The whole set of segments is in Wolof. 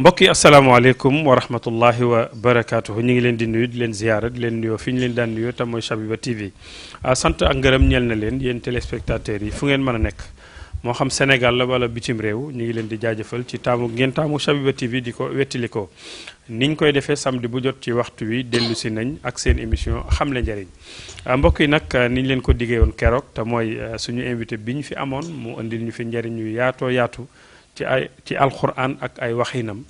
mbokk yi asalaamaaleykum wa rahmatullahi wa barakaatuhu ñu ngi leen di nuyu di leen ziyaara di leen nuyoo fi ñu leen daan nuyoo te mooy Chabiba TV sant ak ngërëm ñeel na leen yéen téléspectateurs yi fu ngeen mën a nekk moo xam Sénégal la wala bitim réew ñu ngi leen di jaajëfal ci taamu ngeen taamu Chabiba TV di ko wettili ko niñ koy defee samedi bu jot ci waxtu wi dellu si nañ ak seen émission xamle njariñ mbokk yi nag niñ leen ko diggee woon keroog te mooy suñu invité bi ñu fi amoon mu indil ñu fi njariñ yu yaatoo yaatu ci alquran ak ay waxinam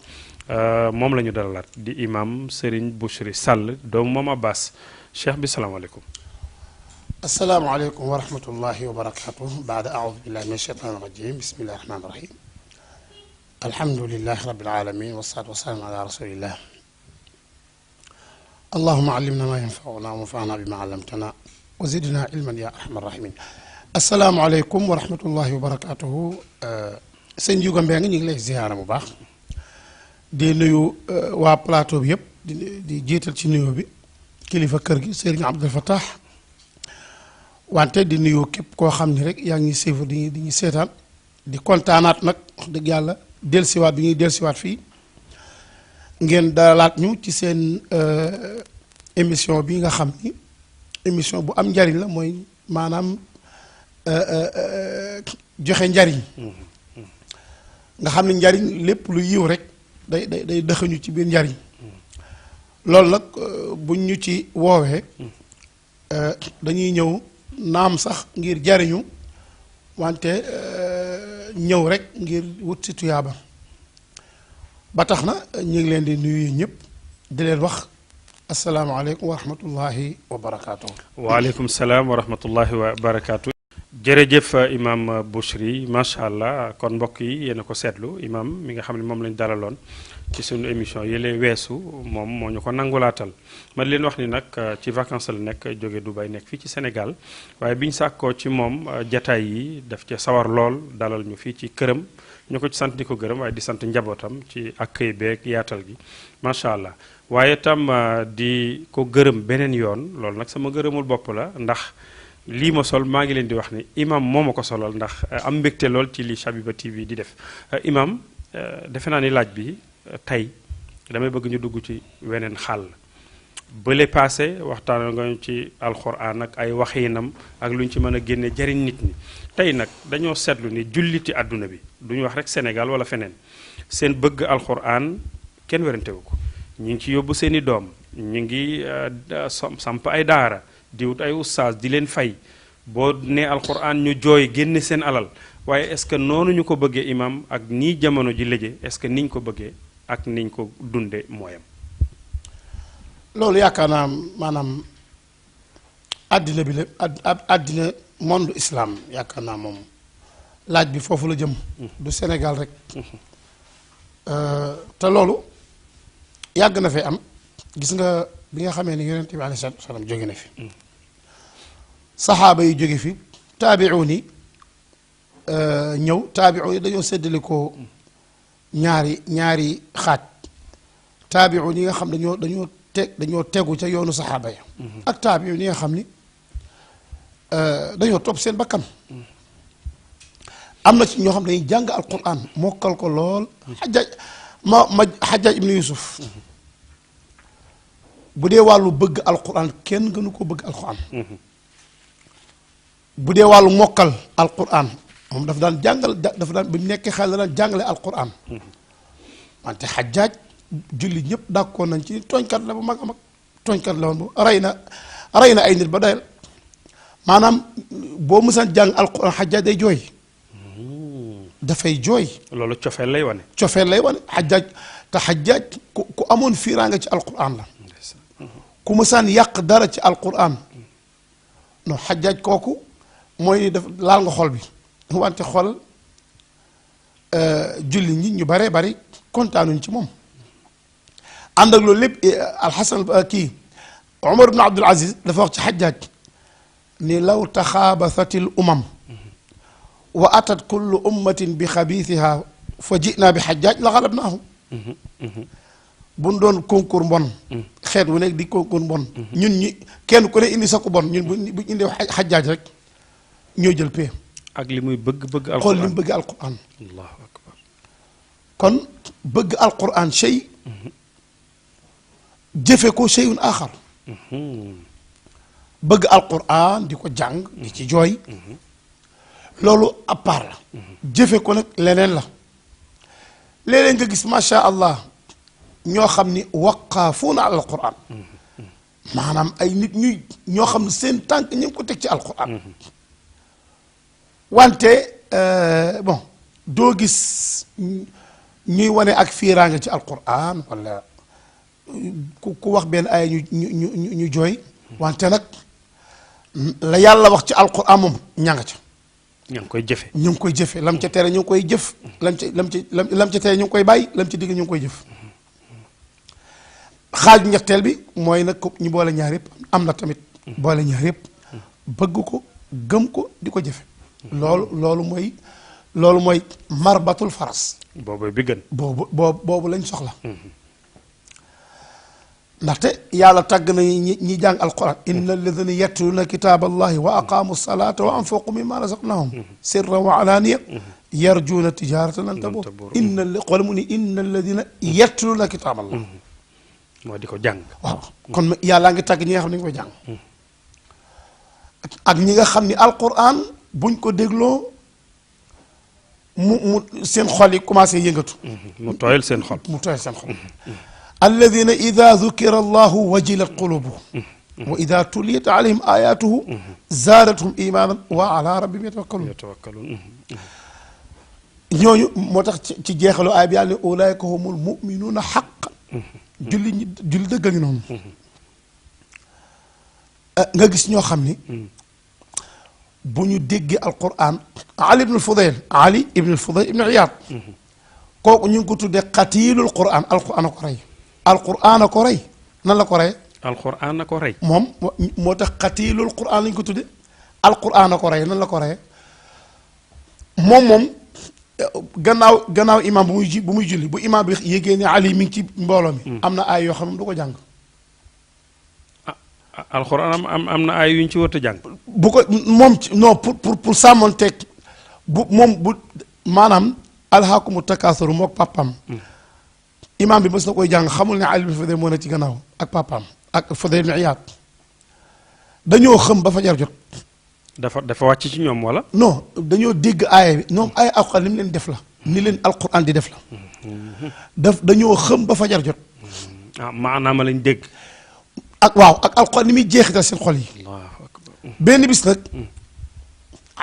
moom la ñu dalalaat di imam Serigne Bichri Sall doomu Mame Abbas cheikh bi salaamaaleykum. asalaamaaleykum wa rahmatullahi wa barakatuh baada aoudu billahi min asheytan irajim bismillahi rahmani rahim alhamdulilahi rabil alamin wasalaatu wasalaamu ala rasulillah allahuma allimna ma yanfauna wa anfana bima allamtana wa zidna ilman ya arhamar rahimin asalaamaaleykum wa rahmatullahi wa barakatuhu sëñ Juga Mbeng ñu ngi lay ziyaara bu baax di nuyu waa plateau bi yëpp di jiital ci nuyu bi kilifa kër gi Serigne Abdul Fattah wante di nuyu képp koo xam ni rek yaa ngi suivre di ñu seetaan di kontaanaat nag wax dëgg yàlla dellusiwaat bi ñuy dellusiwaat fii ngeen dalalaat ñu ci seen émission bi nga xam ni émission bu am njariñ la mooy maanaam joxe njariñ nga xam ne njariñ lépp lu yiw rek day dëxañu ci biir njariñ loolu nag buñ ñu ci woowee dañuy ñëw naam sax ngir jariñu wante ñëw rek ngir wut si tuyaaba ba tax na ñu ngi leen di nuyu ñëpp di leen wax asalaamaaleykum wa rahmatullahi wa barakaatu. waaleykum salaam wa rahmatullahi wa barakaatu. jërëjëf imam Bichri macha allah kon mbokk yi yéen a ko seetlu imam mi nga xam ne moom lañ dalaloon ci suñu émission yële weesu moom moo ñu ko nangulaatal ma leen wax ni nag ci vacances la nekk jóge Dubaï nekk fii ci Sénégal waaye bi ñu sàkkoo ci moom jataay yi daf ca sawar lool dalal ñu fii ci këram ñu ko ci sant di ko gërëm waaye di sant njabootam ci accueil beeg yaatal gi macha allah waaye tam di ko gërëm beneen yoon loolu nag sama gërëmul bopp la ndax lii ma sol maa ngi leen di wax ni imam moo ma ko solal ndax am mbégte lool ci li Chabiba TV di def imam defe naa ni laaj bi tey damay bëgg ñu dugg ci weneen xàll bële passé waxtaan nga ci alxuraan ak ay waxinam ak lu ñu ci mën a génne jariñ nit ñi tey nag dañoo seetlu ni julliti àdduna bi du ñu wax rek Sénégal wala feneen seen bëgg alxuraan kenn werantewu ko ñu ngi ci yóbbu seeni doom ñu ngi samp ay daara di wut ay ustaas di leen fay boo nee alxuraan ñu jooy génne seen alal waaye est-ce que noonu ñu ko bëggee imam ak nii jamono ji léje est-ce que niñ ko bëggee ak niñ ko dunde mooyam loolu yaakaar naa maanaam àddina bi la àddina monde islam yaakaar naa moom laaj bi foofu la jëm du Sénégal rek te loolu yàgg na fee am gis nga bi nga xamee ni yonent bi alayhi salaatu wa salaam jóge na fi saxaaba yi jóge fi taabi'uun yi ñëw taabi'uun yi dañoo séddale ko ñaari xaaj taabi'uun yi nga xam dañoo tegu ca yoonu saxaaba ya ak taabi'uun yi nga xam ni dañoo topp seen bakkan am na ci ñoo xam dañuy jàng alquran mokkal ko lool Xajjaaj ibnu Yusuf bu dee wàllu bëgg alquran kenn gënu ko bëgg alquran bu dee wàllu mokkal alquran moom dafa daan jàngal dafa daan bi mu nekkee xel daan jàngale alquran wante Xajjaaj julli ñëpp d'accord nañ ci tooñkat la bu mag a mag tooñkat la woon bu rey na ay nit ba doyal maanaam boo mësaan jàng alquran Xajjaaj day jooy dafay jooy loolu cofeel lay wane Xajjaaj te Xajjaaj ku amoon fiiraanga ci alquran la ku mësaan yàq dara ci alquran non Xajjaaj kooku mooy def laal nga xol bi wante xol julli ñi ñu baree bari kontaanuñ ci moom ànd ak loolu lépp alxasan kii Umar ibn Abdul Aziz dafa wax ci Xajjaaj ni law taxaabasatil umam wa atat kullu ummatin bi xabiisiha fa jinaa bi Xajjaaj la xalabnaahu buñ doon concours mbon xeet wu nekk di concours mbon ñun ñi kenn ku ne indi sa ko bon ñun buñ indi Xajjaaj rek ñoo jël pee ak li muy bëgg alquran xool li mu bëgg alquran allahu akbar kon bëgg alquran shay jëfe ko shayun axar bëgg alquran di ko jàng di ci jooy loolu à part la jëfe ko nag leneen la léeg-léeg nga gis macha allah ñoo xam ni waqaafuuna ala alquran maanaam ay nit ñoo xam ne seen tànk ñu ngi ko teg ci alquran wante bon doo gis ñuy wane ak fiiraange ci alquran wala ku wax benn ay ñu jooy wante nag la yàlla wax ci alquran moom ña nga ca ña ngi koy jëfe ñu ngi koy jëfe lam ca tere ñu ngi koy jëf lam ca tere ñu ngi koy bàyyi lam ca digg ñu ngi koy jëf xaaj ñetteel bi mooy nag ñu boole ñaar yëpp am na tamit boole ñaar yëpp bëgg ko gëm ko di ko jëfe loolu mooy marbatul faras boobu bi gën boobu lañ soxla ndaxte yàlla tàgg na ñi jàng alquran inna alladina yatluna kitaba allahi wa aqamu salata wa anfaqu mimma razaqnahum sirran wa alaniya yarjuna tijaratan lan tabur xool mu ni inna alladina yatluna kitaba allah moo di ko jàng waaw kon yàllaa ngi tàgg ñi nga xam ne ñu koy jàng ak ñi nga xam ni alquran buñ ko dégloo mu seen xol yi commencé yëngatu mu tooyal seen xol alladina ida dukira allahu wajilat qulubuhum wa ida tuliyat alayhim ayatuhu zaadathum imanan wa ala rabbihim yatawakkalun ñooñu moo tax ci jeexalu aay bi yàlla ne ulaika humul muminuuna xaqan julli dëgg ngi noonu nga gis ñoo xam ni bu ñu déggee alquran ali ibn al-Fudayl ibn Iyaad kooku ñu ngi ko tuddee xatiilul quran alquran a ko rey alquran a ko rey nan la ko rey alquran a ko rey moom moo tax xatiilul quran lañ ko tuddee alquran a ko rey nan la ko rey moom gannaaw imam bu muy julli bu imam bi yégée ne ali mi ngi ci mbooloo mi am na ay yoo xam ne du ko jàng alxuraan am na ay yu ñu ci war a jàng bu ko moom non pour sàmmonteeg bu maanaam alhaakumu takaasaru mook papam imam bi mës na koy jàng xamul ne Ali ibn Fudayl moo ne ci gannaaw ak papam ak Fudayl ibn Iyaad dañoo xëm ba fajar jot dafa wàcc ci ñoom wala non dañoo dégg aaya bi ñoom aaya alquran li mu leen def la ni leen alquran di def la dañoo xëm ba fajar jot maanaam lañ dégg ak waaw ak alquran ni muy jeexital seen xol yi benn bis nag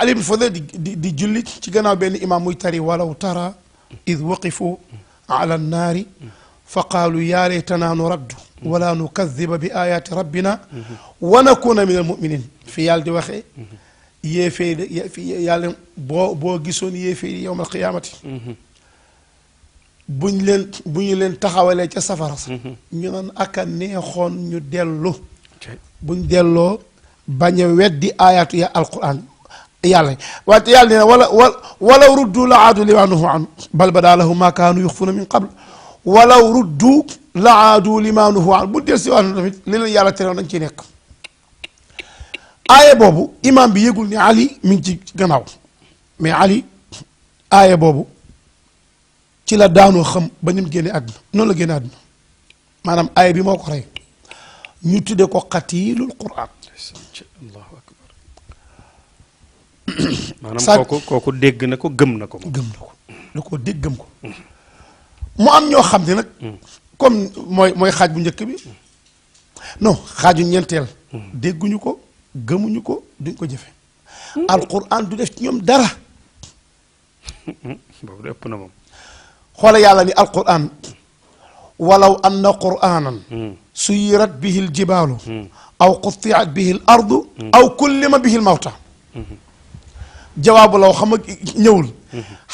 Ali ibn Fudayl di julli ci gannaaw benn imam muy tari walaw tara id waqifu ala annaari fa qaalu yaa laytanaa nuraddu wala nukadiba bi ayaati rabbina wa nakuna min almuminin fi yàlla di waxee yéefee yàlla boo gisoon yéefee yowm alqiyaamati bu ñu leen taxawalee ca safara sa ñu naan aka neexoon ñu dellu buñ delloo bañ a weddi ayaatu ya alquran yàlla waate yàlla nee na walaw ruddu la aadu limaa nuhu anhu bal badaa lahum maa kaanu yuxfuuna min qabl walaw ruddu la aadu limaa nuhu anhu bu del si waat tamit li leen yàlla terewoon dañ ciy nekk aaya boobu imam bi yëgul ni Ali mi ngi ci gannaaw mais Ali aaya boobu ci la daanoo xam ba ni mu génne àdduna noonu la génne àdduna maanaam aaya bi moo ko rey ñu tuddee ko xatiilul quran allahu akbar maanaam kooku dégg na ko gëm na ko da koo dégg gëm ko mu am ñoo xam ne nag comme mooy xaaj bu njëkk bi non xaaju ñeenteel dégguñu ko gëmuñu ko duñ ko jëfe alquran du def ci ñoom dara boobu de ëpp na moom xoola yàlla ni alquran walaw anna quranan suyirat bihi ljibaalu aw qutiat bihi l ardu aw kullima bihi l mawta jawaabu law xam nga ñëwul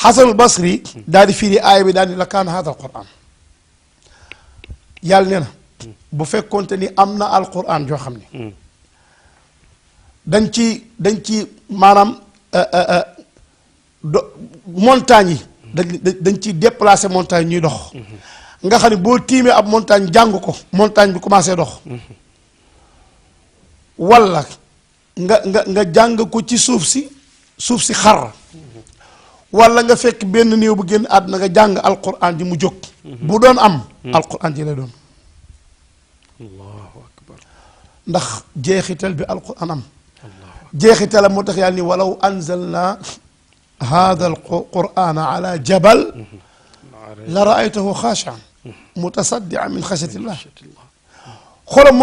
xasanul basri daal di firi aaya bi daal ni la kaana hada alquran yàlla nee na bu fekkoonte ni am na alquran joo xam ne dañ ci maanaam montagne yi dañ ciy déplacer montagne ñuy dox nga xam ne boo tiimee ab montagne jàng ko montagne bi commencé dox wala nga jàng ko ci suuf si xar wala nga fekk benn néew bu génn àdduna nga jàng alquran ji mu jóg bu doon am alquran ji lay doon allahu akbar ndax jeexital bi alquran am jeexitalam moo tax yàlla ni walaw anzalna hada alqurana ala jabal la raaytahu xaashian mutasaddian min xashatillah xoolal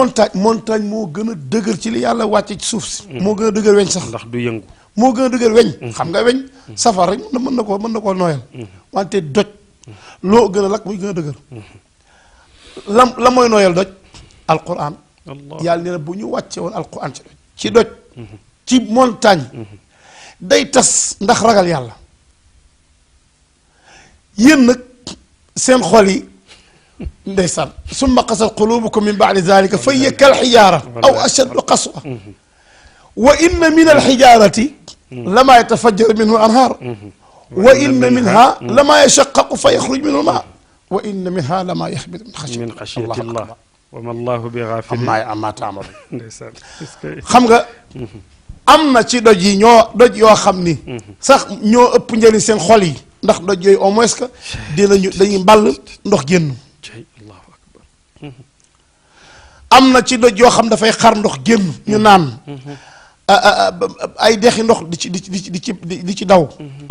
montagne moo gën a dëgër ci li yàlla wàcce ci suuf si moo gën a dëgër weñ sax ndax du yëngu moo gën a dëgër weñ xam nga weñ safar rek mën na koo nooyal wante doj loo gën a lakk muy gën a dëgër la mooy nooyal doj alquran yàlla nee na bu ñu wàcce woon alquran ci doj ci montagne day tas ndax ragal yàlla yéen nag seen xol yi ndeysaan summa qasat qulubukum min baadi dalika fa hiya kal xijaara aw ashaddu qaswa wa inna min alxijaarati lama yatafajjaru minhu anhaar wa inna minha lama yashaqqaqu fa yaxruj minhu almaa wa inna minha lama yaxbitu min xashyati llah wa ma allahu bi gaafilin amma taamaluun xam nga am na ci doj yi doj yoo xam ni sax ñoo ëpp njëriñ seen xol yi ndax doj yooyu au moins que dañuy mbàll ndox génn allahu akbar am na ci doj yoo xam dafay xar ndox génn ñu naan ay dexi ndox di ci daw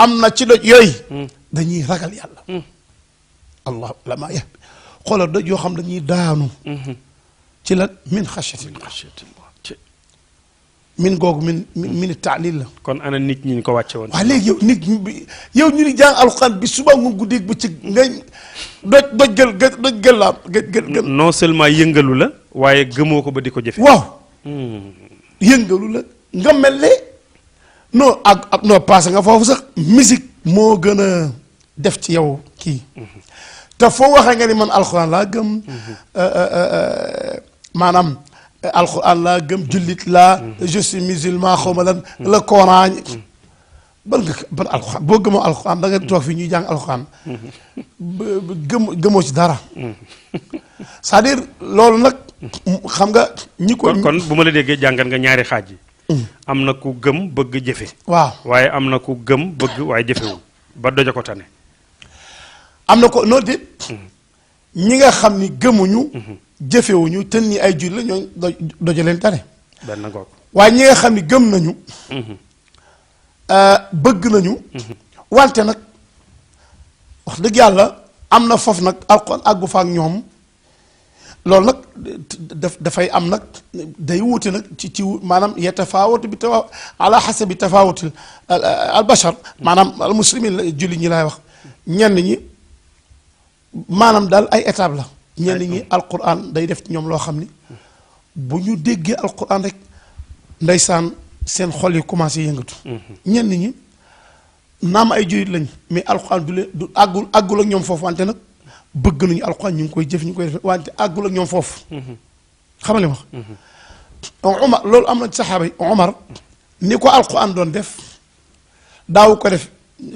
am na ci doj yooyu dañuy ragal yàlla allah lama yahbi xoolal doj yoo xam dañuy daanu ci la min xashatillah min googu min taalil la kon ana nit ñi ñu ko wàcce woon waaw léegi yow ñu ni jàng alxuraan bi suba nga guddeeg ba ci nga doj gël la gël non seulement yëngalu la waaye gëmoo ko ba di ko jëfe waaw yëngalu la nga mel ne non ak non passé nga foofu sax musique moo gën a def ci yow kii te foo waxee nga ni man alxuraan laa gëm maanaam alxuraan laa gëm jullit laa je suis musulman xaw ma lan le Coran ban alxuraan boo gëmoo alxuraan da nga toog fii ñuy jàng alxuraan gëmoo ci dara c'est-à-dire loolu nag xam nga ñi ko kon bu ma la déggee jàngat nga ñaari xaaj yi am na ku gëm bëgg jëfe waaw waaye am na ku gëm bëgg waaye jëfewul ba doja ko tane am na ko noonu de ñi nga xam ni gëmuñu jëfewuñu te ni ay jur la ñoo doja leen tane benn ngoog waaye ñi nga xam ni gëm nañu bëgg nañu wante nag wax dëgg yàlla am na foofu nag alxuraan àggu fa ak ñoom loolu nag dafay am nag day wuute nag ci maanaam yatafaawatu bi ala xasabi tafaawuti al bashar maanaam al muslimin la julli ñi laay wax ñenn ñi maanaam daal ay étape la ñenn ñi alquran day def ci ñoom loo xam ni bu ñu déggee alquran rek ndeysaan seen xol yi commencé yëngatu ñenn ñi naam ay jullit lañ mais alquran du àggul ak ñoom foofu wante nag bëgg nañu alquran ñu ngi koy jëf ñu ngi koy def wante àggul ak ñoom foofu xamale wax Omar loolu am na ci saxaaba yi Omar ni ko alquran doon def daaw ko def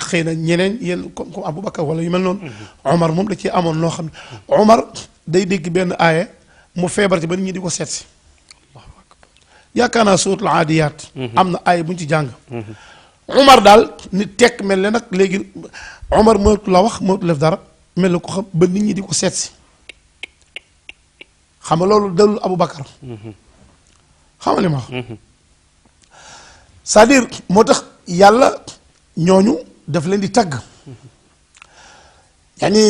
xëy na ñeneen yéen comme Aboubacar wala yu mel noonu Omar moom da cee amoon loo xam ne Omar day dégg benn aaya mu feebar ci ba nit ñi di ko seet si yaakaar naa suuratul aadiyaat am na aaya bu ñu ci jàng Omar daal ni tekk mel ne nag léegi Omar mënatu la wax mënatu def dara mel na ko xam ba nit ñi di ko seet si xam nga loolu dalul Aboubacar xam nga li ma wax c'est-à-dire moo tax yàlla ñooñu daf leen di tagg yani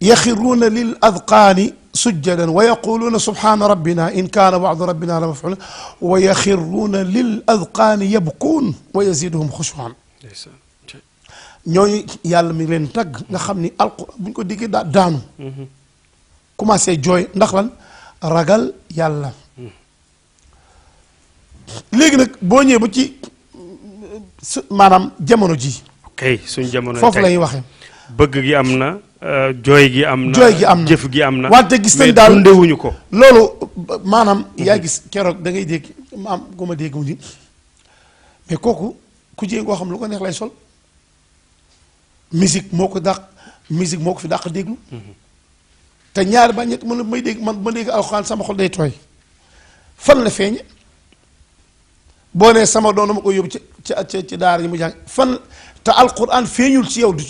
yaxiruuna lil adqaani sujjadan wa yaquluuna subhaana rabbina in kaana wa'du rabbina la maf'uula wa yaxiruuna lil adqaani yabkuun wa yaziiduhum xushuu'an ñooñu yàlla mi leen tagg nga xam ni alquran bu ñu ko diggee daanu commencé jooy ndax lan ragal yàlla léegi nag boo ñëwee ba ci maanaam jamono ji ok suñ jamono foofu la ñuy waxee bëgg gi am na jooy gi am na jëf gi am na wante gis nañ daal dundewuñu ko loolu maanaam yaa gis keroog da ngay dégg maam ku ma dégg mu ni mais kooku ku jigéen koo xam lu ko neex lay sol musique moo ko dàq musique moo ko fi dàq déglu te ñaari ba ñett mën may dégg man ma dégg alxuraan sama xol day tooy fan la feeñe boo nee sama doon dama ko yóbbu ci ci daara yi mu jàng fan te alquran feeñul ci yow du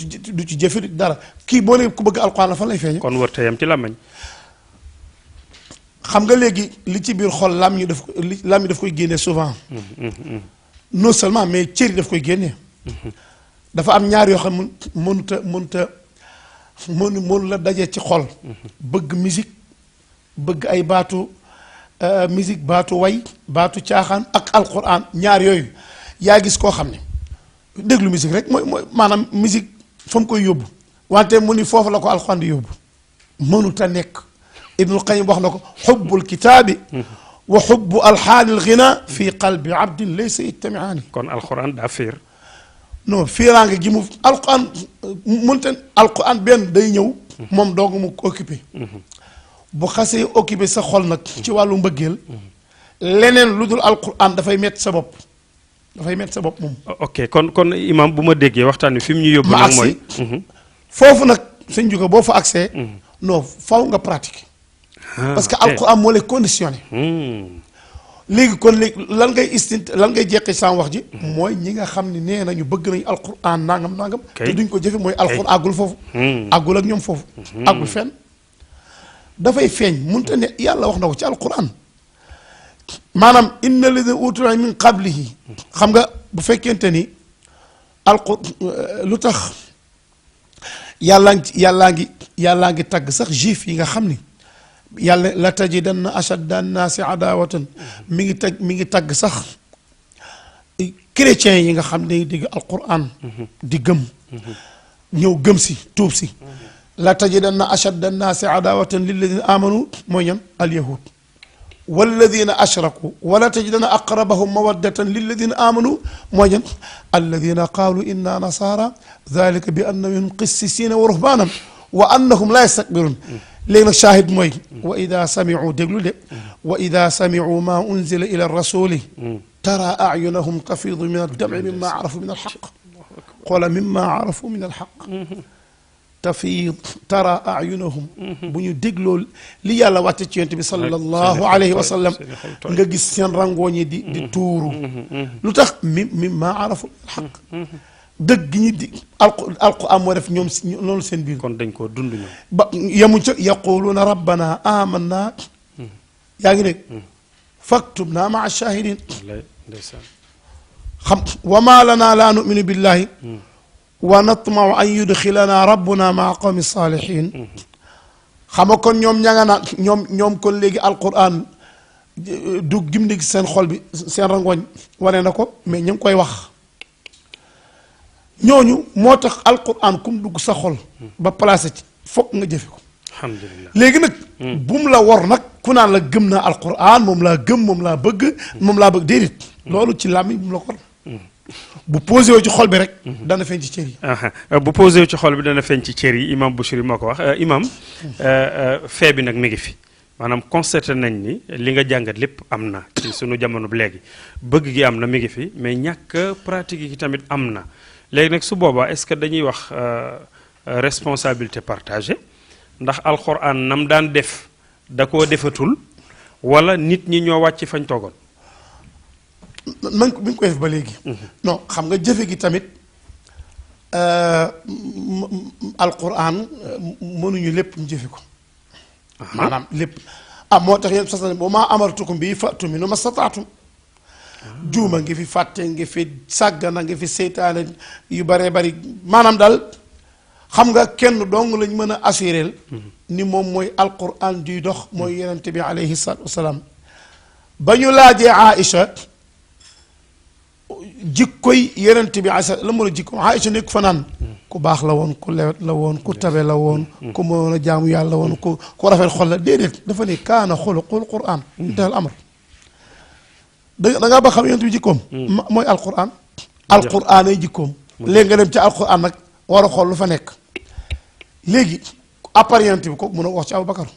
ci jëfe dara kii boo ne ku bëgg alquran la fan lay feeñe kon wërta yam ci làmmañ xam nga léegi li ci biir xol lam ñu daf koy génne souvent non seulement mais cër yi daf koy génne dafa am ñaar yoo xam mënu la daje ci xol bëgg musique bëgg ay baatu musique baatu way baatu caaxaan ak alquran ñaar yooyu yaa gis koo xam ne déglu musique rek mooy maanaam musique fa mu koy yóbbu wante mu ni foofu la ko alquran di yóbbu mënut a nekk ibnul qayyim wax na ko xubbul kitaabi wa xubbu alxaanil ghina fi qalbi abdin laysa yajtamiaani kon alquran daa fiir non fiiraange gi mu alquran mënta alquran benn day ñëw moom dong mu occupé bu xasee occupé sa xol nag ci wàllu mbëggeel leneen lu dul alquran dafay metti sa bopp moom ok kon imam bu ma déggee waxtaan wi fi mu ñu yóbbu nag mooy foofu nag sëñ Juga boo fa accès non faw nga pratiquer parce que alquran moo lay conditionné léegi kon léegi lan ngay jeqi sans wax ji mooy ñi nga xam ne nee nañu bëgg nañu alquran nangam te duñ ko jëfe mooy alquran àggul foofu àggul ak ñoom foofu àggul fenn dafay feeñ munta ne yàlla wax na ko ci alquran maanaam inna alladina utul min qablihi xam nga bu fekkente ni alquran lu tax yàllaa ngi tagg sax juif yi nga xam ni yàlla la tajidanna ashadda annaasi adawatan mi ngi tagg sax chrétiens yi nga xam ne digg alquran di gëm ñëw gëm si tuub si la tajidanna ashadda annaasi adawatan lilladina amanu mooy ñan alyahud walladina ashraku wala tajidanna aqrabahum mawaddatan lilladina amanu mooy ñan alladina qaalu inna nasara dalika bi anna minhum qissisina wa ruhbanan wa annahum la yastakbirun léegi nag shahid mooy wa ida samiu déglu de wa ida samiu ma unzila ila rasuli tara ayunahum tafidu min addamci mimma arafu min alxaq qoola mimma arafu min alxaq tafid tara ayunahum bu ñu dégloo li yàlla wàcce ci yonent bi sallallahu alayhi wa sallam nga gis seen rangooñi di tuuru lu tax mimma arafu min alxaq dëgg ñi di alquran moo def ñoom loolu seen biir kon dañ koo dund ñoom ba yemuñ ca yaquluuna rabbana amanna yaa ngi dégg faktubna maa shahidin xam wa ma lana la numinu billahi wa natmau an yudxilana rabbuna maa qawmi salihin xam nga kon ñoom ña nga naan ñoom kon léegi alquran du gimdi seen xol bi seen rangooñ wane na ko mais ñu ngi koy wax ñooñu moo tax alquran kum dugg sa xol ba placé ci foog nga jëfe ko alhamdulilah léegi nag bum la wor nag ku naan la gëm naa alquran moom laa gëm moom laa bëgg déedéet loolu ci làmmiñ bu mu la ko bu posé wu ci xol bi rek dana feeñ ci cër yi bu posé wu ci xol bi dana feeñ ci cër yi imam Bouchri moo ko wax imam fee bi nag mi ngi fi maanaam constaté nañ ni li nga jàngat lépp am na ci sunu jamono bi léegi bëgg gi am na mi ngi fi mais ñàkk pratique yi tamit am na léegi nag su boobaa est-ce que dañuy wax responsabilité partagée ndax alxuraan nam daan def da koo defatul wala nit ñi ñoo wàcc fañ toogoon. man bi nga koy def ba léegi. non xam nga jëfe gi tamit alxuraan mënuñu lépp ñu jëfe ko. maanaam lépp moo tax yéen sas ba maa amartukum bii fa'tu minhu mastata'tum juuma ngi fi fàtte ngi fi sàggana ngi fi seytaane yu baree bari maanaam daal xam nga kenn dong lañ mën a assuré ni moom mooy alquran duy dox mooy yonente bi alayhi salaatu wasalaam ba ñu laajee Aïcha jikkoy yonente bi Aïcha la mu la jikko Aïcha nekk fa naan ku baax la woon ku lewet la woon ku tabe la woon ku mënoon a jaamu yàlla woon ku rafet xol la déedéet dafa ne kaana xuluqul quran intahal amr da ngaa ba xam yonent bi jikkoom mooy alquran alquran ay jikkoom léegi nga dem ci alquran nag war a xool lu fa nekk léegi après yonent bi kooku mën a wax ci Aboubacar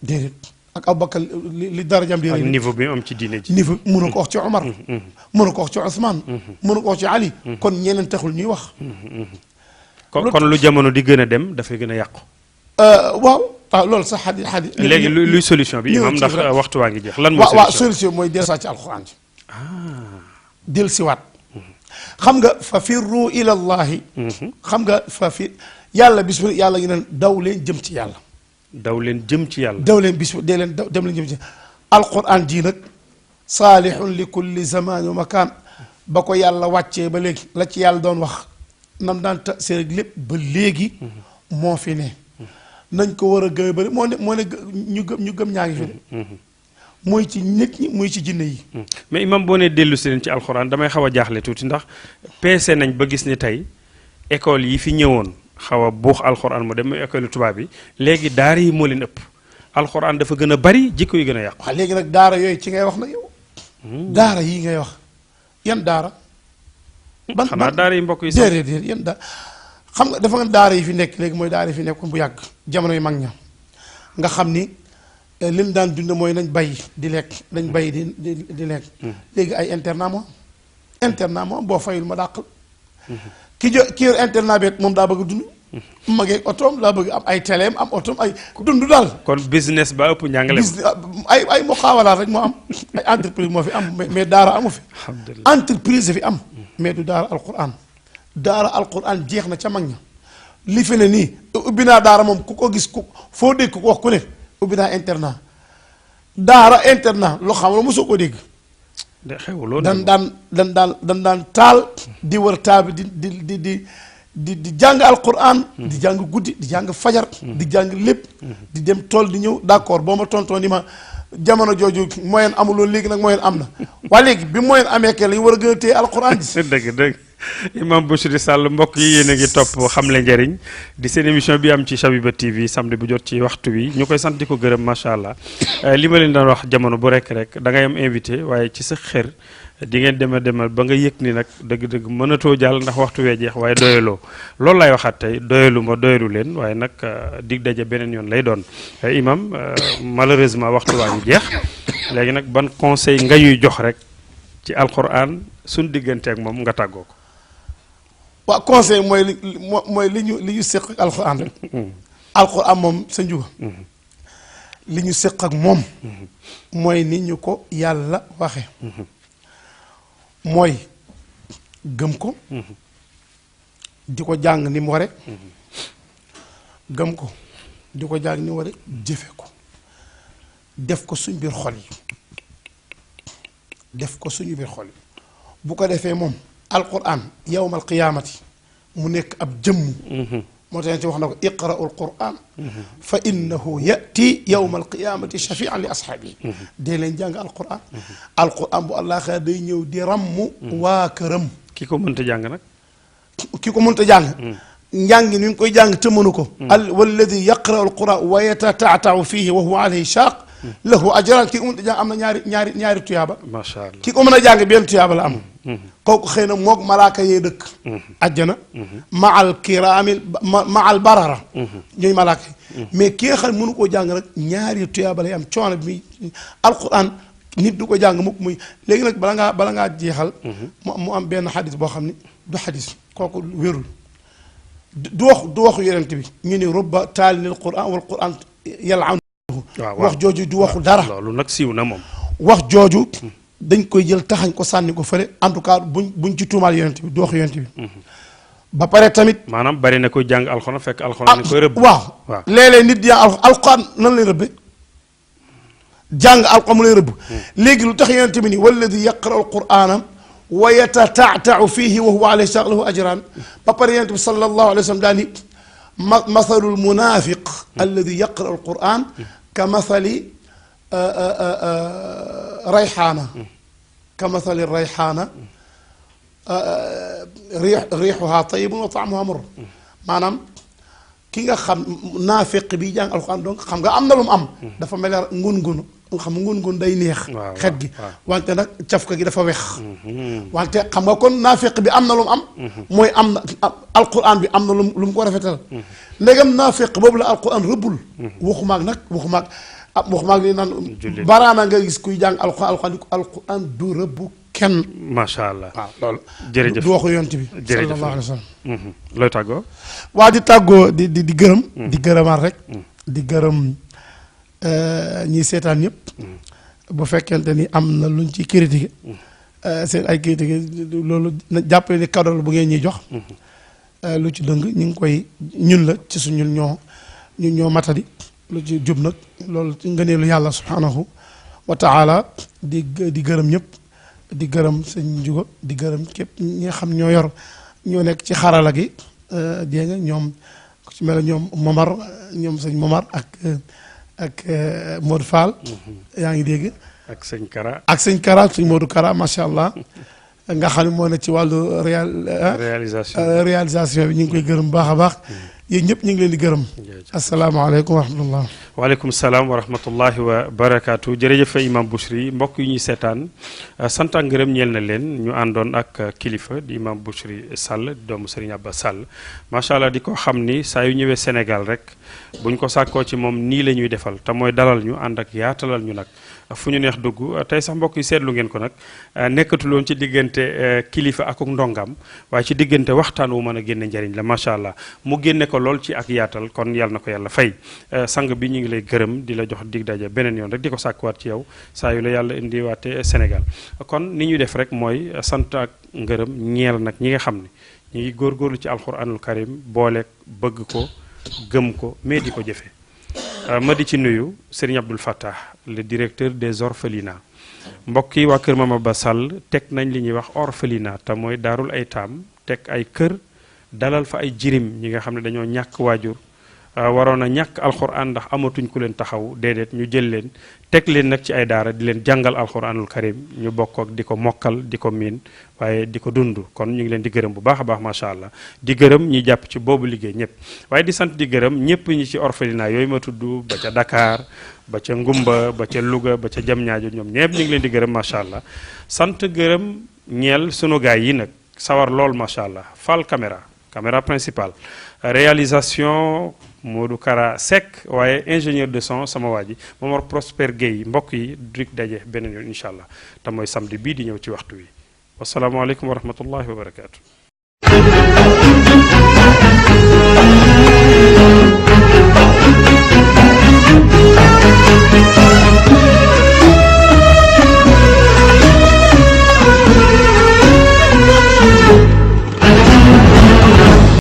déedéet ak Aboubacar li darajam di ak niveau bi am ci diine ji niveau mën a ko wax ci Omar mën a ko wax ci Ousmane mën a ko wax ci Ali kon ñeneen taxul ñuy wax kon lu jamono di gën a dem dafay gën a yàqu waaw loolu sax xadi léegi luy solution bi imam ndax waxtu waa ngi jeex lan mooy waaw solution mooy dellusiwaat ci alxuraan ji dellusiwaat xam nga fa firru ila allahi xam nga fa fi yàlla bis bu yàlla ngi neen daw leen jëm ci yàlla daw leen jëm ci yàlla daw leen bis bu dee leen daw dem leen jëm ci alquran ji nag saalihun li kulli zaman wa makaan ba ko yàlla wàccee ba léegi la ci yàlla doon wax nam daan tasir ak lépp ba léegi moo fi ne nañ ko war a gëm bari moo ne ñu gëm ñaa ngi fi de muy ci nit ñi muy ci jinne yi mais imam boo ne dellu si leen ci alxuraan damay xaw a jaaxle tuuti ndax peese nañ ba gis ni tey école yi fi ñëwoon xaw a buux alxuraan mu dem muy école tubaab yi léegi daara yi moo leen ëpp alxuraan dafa gën a bari jikko yi gën a yàqu waaw léegi nag daara yooyu ci ngay wax nag yow daara yii ngay wax yan daara xanaa daara yi mbokk yi sax déedéet yan daara xam nga dafa nga daara yi fi nekk léegi mooy daara yi fi nekkoon bu yàgg jamono yu mag ña nga xam ni lim daan dund mooy nañ bay di lekk nañ bay di lekk léegi ay internat moom boo fayul ma dàqal ki yor internat bi moom daa bëgg a dund magee otoom laa bëgg am ay téléem am otoom ay dund daal kon business ba ëpp njàngale ay muqaawalaat rek moo am ay entreprise moo fi am mais daara amu fi entreprise fi am mais du daara alquran jeex na ca mag ña li fi ne nii ubbi naa daara moom ku ko gis ku foo dégg ku ko wax ku ne ubbi naa internat daara internat loo xam ne mosoo ko dégg dan daan taal di wër taal bi di jàng alquran di jàng guddi di jàng fajar di jàng lépp di dem tool di ñëw d'accord boo ma tontoon ni ma jamono jooju moyen amuloon léegi nag moyen am na waaye léegi bi moyen amee ke la ñu war a gën a téye alquran ji dëgg imam Bouchry Sall mbokk yi yéen a ngi topp xamle njariñ di seen émission bi am ci Chabiba TV samedi bu jot ci waxtu wi ñu koy sant di ko gërëm macha allah li ma leen daan wax jamono bu rek da ngay am invité waaye ci sa xër di ngeen demal ba nga yëg ni nag dëgg-dëgg mënatoo jàll ndax waxtu wee jeex waaye doyaloo loolu laay waxaat tey doyalu leen waaye nag dig daje beneen yoon lay doon imam malheureusement waxtu waa ngi jeex léegi nag ban conseil nga ñuy jox rek ci alquran suñ diggante ak moom nga tàggoo ko. waaw conseil mooy li ñu séq ak alquran rek alquran moom sa njuga li ñu séq ak moom mooy ni ñu ko yàlla waxe mooy gëm ko di ko jàng ni mu ware gëm ko di ko jàng ni mu ware jëfe ko def ko suñ biir xol yi bu ko defee moom alquran yawmal qiyaamati mu nekk ab jëmm moo tax ci wax na ko iqra'u alquran fa innahu yati yawma alqiyamati shafian li ashaabihi dee leen jàng alquran bu àllaaxira day ñëw di ramm waa këram ki ko mënta jàng nag ki ko mënta jàng njàng ni ngi koy jàng te mënu ko walladi yaqra'u alquran wa yatataatau fihi wa huwa alayhi shaaq lahu ajran ki ko mënta jàng am na ñaari tuyaaba macha allah ki ko mën a jàng benn tuyaaba la am kooku xëy na moog malaaka yee dëkk ajjana maal kiraamil maal barara ñooy malaaka yi mais ki nga xam ne mënu koo jàng rek ñaari tuyaaba lay am coono bi alquran nit du ko jàng mukk muy léegi nag bala ngaa jeexal mu am benn xadis boo xam ne du xadis kooku wérul du waxu yonent bi ñu ne rubba taalin alquran wal quran yal'anuhu wax jooju du waxu dara loolu nag siiw na moom wax jooju dañ koy jël taxañ ko sànni ko fële en tout cas buñ ci tuumaal yonent bi du wax yonent bi ba pare tamit maanaam bari na koy jàng alxuraan fekk alxuraan ni koy rëbb waaw léeg-léeg nit di jàng alxuraan nan lay rëbbe jàng alxuraan mu lay rëbb léegi lu tax yonent bi ni walladi yaqra'u alqur'ana wa yatataatau fihi wa huwa alayhi shaaq lahu ajran ba pare yonent bi sallallahu alayhi wa sallam daal ni mathalul munafiq alladi yaqra'u alqur'an ka mathali rayxaana كمثل الريحانة ريحها طيب وطعمها مر maanaam ki nga xam naafiq bi jàng alxuraan donc xam nga am na lu mu am dafa mel ne ngun-ngun xam ngun-ngun day neex xet gi wante nag cafka gi dafa wex wante xam nga kon naafiq bi am na lu mu am mooy am na alxuraan bi am na lu mu ko rafetal ndegam naafiq boobu la alxuraan rëbbul waxumaag li naan baraana nga gis kuy jàng alxuraan du rëbbu kenn macha allah waaw loolu jërëjëf du waxu yonent bi jërëjëf sallallahu alayhi wa sallam looy tàggoo waa di tàggoo di gërëm di gërëmaat rek di gërëm ñiy seetaan ñëpp bu fekkente ni am na luñ ci critiqué seen ay kayit loolu jàppale ni cadeau la bu ngeen ñuy jox. lu ci dëng ñu ngi koy ñun la ci suñu ñun ñoo matadi lu ci jub nag loolu ci ngëneelu yàlla subhanahu wa taala di gërëm ñëpp di gërëm sëñ Njuga di gërëm képp ñi nga xam ñoo nekk ci xarala gi dégg nga ñoom ku ci mel ñoom Momar ñoom sëñ Momar ak Modou Fall. yaa ngi dégg. ak sëñ Kara. ak sëñ Kara sëñ Modou Kara macha allah. nga xam ne moo ne ci wàllu réalisation bi ñu ngi koy gërëm baax a baax. yéen ñëpp ñu ngi leen di gërëm. asalaamaaleykum wa rahmatullah. waaleykum salaam wa rahmatullahi wa barakaatu jërëjëf imam Bouchri mbokk yi ñuy seetaan sant ak ngërëm ñeel na leen ñu àndoon ak kilifa di imam Bouchri Sall doomu Serigne Abba Sall macha allah di ko xam ni saa yu ñëwee Sénégal rek buñ ko sàkkoo ci moom nii la ñuy defal te mooy dalal ñu ànd ak yaatalal ñu nag fu ñu neex dugg tey sax mbokk yi seetlu ngeen ko nag nekkatuloon ci diggante kilifa ak ndongam waaye ci diggante waxtaan wu mën a génne njariñ la macha allah mu génne ko lool ci ak yaatal kon yàlla na ko yàlla fay sang bi ñu ngi lay gërëm di la jox dig daje beneen yoon rek di ko sàkkuwaat ci yow saa yu la yàlla indiwaate Sénégal kon ni ñu def rek mooy sant ak ngërëm ñeel nag ñi nga xam ne ñu ngi góorgóorlu ci alquranul karim booleeg bëgg ko gëm ko mais di ko jëfe ma di ci nuyu Serigne Abdoul Fattah le directeur des orphelinats mbokk yi waa kër Mame Abba Sall teg nañ li ñuy wax orphelinat te mooy daarul aytaam teg ay kër dalal fa ay jirim ñi nga xam ne dañoo ñàkk waajur waroon a ñàkk alxuraan ndax amatuñ ku leen taxaw déedéet ñu jël leen teg leen nag ci ay daara di leen jàngal alxuraanul karim ñu bokk ak di ko mokkal di ko miin waaye di ko dund kon ñu ngi leen di gërëm bu baax a baax macha allah di gërëm ñi jàpp ci boobu liggéey ñëpp waaye di sant di gërëm ñëpp ñi ci orphelinat yooyu ma tudd ba ca Dakar ba ca Ngumba ba ca Louga ba ca Diamniadio ñoom ñëpp ñu ngi leen di gërëm macha allah sant gërëm ñeel sunu gaay yi nag sawar lool macha allah fal caméra principale réalisation Modou Kara Seck waaye ingénieur de son sama waa ji Momar Prosper Gueye mbokk yi dik daje beneen yoon incha allah te mooy samedi bii di ñëw ci waxtu wi wasalaamaaleykum wa rahmatullahi wa barakaatu.